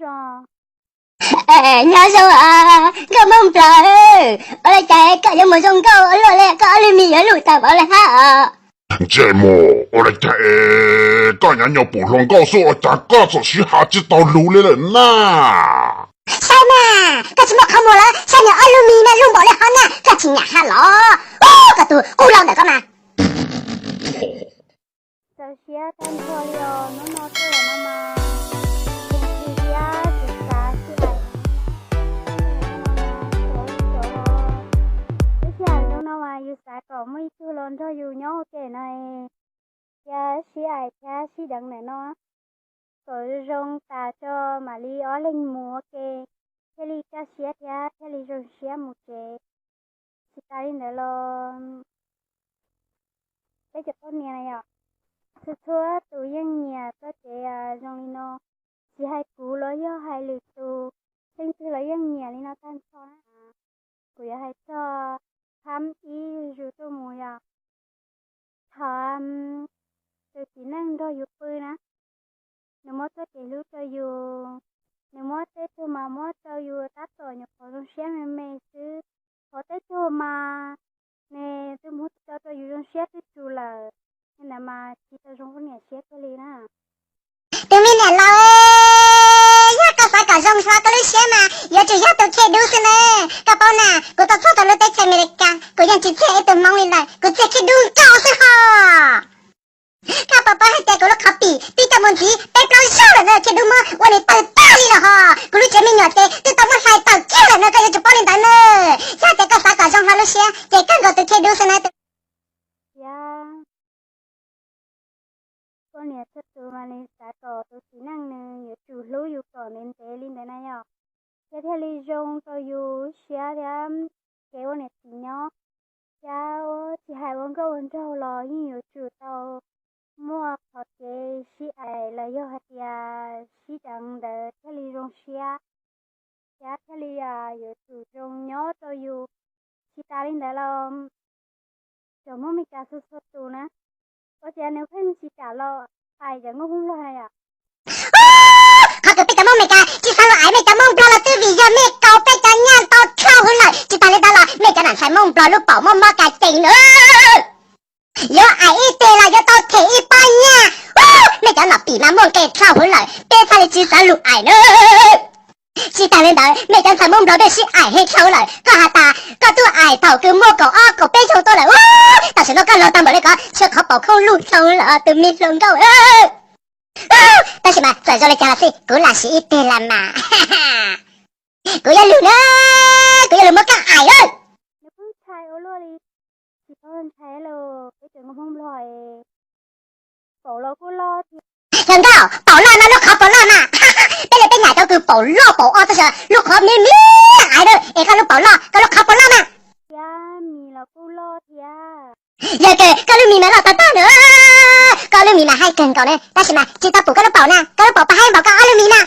Nyob zoo, nkauj Hmoob Nplog, ua li cas koj yuav mus zoo nkauj ua luaj li, koj ob lub mis yuav luj tag npaum li hab? Ntsej muag, ua li cas koj nyav nyuag pum hluas nkauj xwb ua cas koj txawm sib hav tsis tau lug li lawm na? Saib mas, koj tsis muaj qhov muag lawm, saib niag ob lub mis na luj npaum li hov na, koj tsis nyam hab los? Koj tus qub lauj ntawm koj mas. Txaus siab tag nrho li os, hnub no tuaj los no mas, thiab tsis xav sib hais. Lub sij hawm zoo no mas yus xav kom muaj ib tug los nrog yus nyob ua ke no, thiab sib hais thiab sib deev ntawm no, kom zoo tas tso mam li ob leeg mus ua ke, thiaj li kaj siab thiab thiaj li zoo siab mus tsev. Tsis tas li ntawd los peb cov poj niam na yom, txhua txhua tus yeej nyiam txoj kev zoo li no, tsis hais kuv los yog hais lwm tus, leej twg los yeej nyiam li no tag nrho na. Kuv yuav hais txog phab ib zuj zus tuaj mus yom, thaum tus txiv neej nrog yus pw na, nws muab txoj kev hlub rau yus, nws muab tej tug mas muab rau yus tab tom nyuam qhuav zoo siab me me xwb, ho tej tug mas nws twb muab tso rau yus zoo siab twb tsuv lawm, li ntawd mas tsis tau zoo poj niam siab kiag li na. Tus me niam laus, yog koj xav kom zoo hlo koj lub siab mas yuav tsum yog tus khej dub xwb na. Koj paub na, kuv tau txog tau lub teb chaws Amelikas kuv yeej tsis txiag ib tug Hmoob li lawm, kuv txiag khej dub nkaus xwb ho. Koj puas paub hais tias kuv lub qhov pim twb tau mus ntxiv peb plaub zaug lawm na, khej dub muab ua nws tawg tag li lawm ho. Kuv lub tsev me nyuam ces twb tau muab hlais tawm kiag lawm na, koj yuav tsum paub li ntawd na. Yog tias koj xav kom zoo hlo lub siab ces koj nkaus tus khej dub xwb na. Thiab poj niam txhua tus mas nws xav kom tus txiv neej nws yuav tsum hlub yus kom ntev ntev li ntawd na yom, thiab thiaj li zoo rau yus siab thiab kev ua niam txiv nyob. Thiab tsis hais ua nkauj ua nraug los yeej yuav tsum tau muaj qhov kev sib aim los yog hais tias sib deev ntawd thiaj li zoo siab, thiab thiaj li yuav tsum zoo nyob rau yus. Tsis tas li ntawd los cov Hmoob Meskas txhua txhua tus na, ua cas nws pheej tsis kam los aim cov nkauj Hmoob Nplog na yom? Qhov kws peb cov Hmoob Meskas tsis xav los aim mej cov Hmoob Nplog los twb vim yog mej kaus peb cov nyaj tau dlhau hwv lawm. Tsis tas li ntawd los mej cov nam ntxhais Hmoob Nplog lub paum muaj mob kas cees na, yuav aim ib teg los yuav tau them ib pob nyaj. Mej cov nom pim mas muaj nqe dlhau hwv lawm, peb thiaj li tsis xav lug aim na. Tsis tas li ntawd, mej cov ntxhais Hmoob Nplog mej sib aim heev dlhau lawm. Koj has tas koj tuaj aim thaum kws muaj kaum ob kaum peb xyoo tuaj lawm, tam sim no koj laug tag npaum li ko, tshuav qhov paum khoob luj dlhau lawm tus me hluas nkauj. Tab sis mas txawm zoo li cas los xij, kuv lam siv ib teg los mas. Kuv yuav lug na, kuv yuav lug muab koj aim lawm. Nws pheej ntshai ua luaj li, tsis paub ntshai los peb cov nkauj Hmoob Nplog paum los kuj loj thiab. Hluas nkauj, paum loj no lub qhov paum loj na. Peb li peb nyam cov kws paum loj paum ob tab sis lub qhov me me aim na, es koj lub paum loj, koj lub qhov paum loj na. Thiab mis los kuj loj thiab. Yog kws koj lub mis mas loj tag tag na, koj lub mis mas haib kawg nkaus na, tab sis mas tsis tau pum koj lub paum na, koj lub paum pab haib npaum koj ob lub mis na.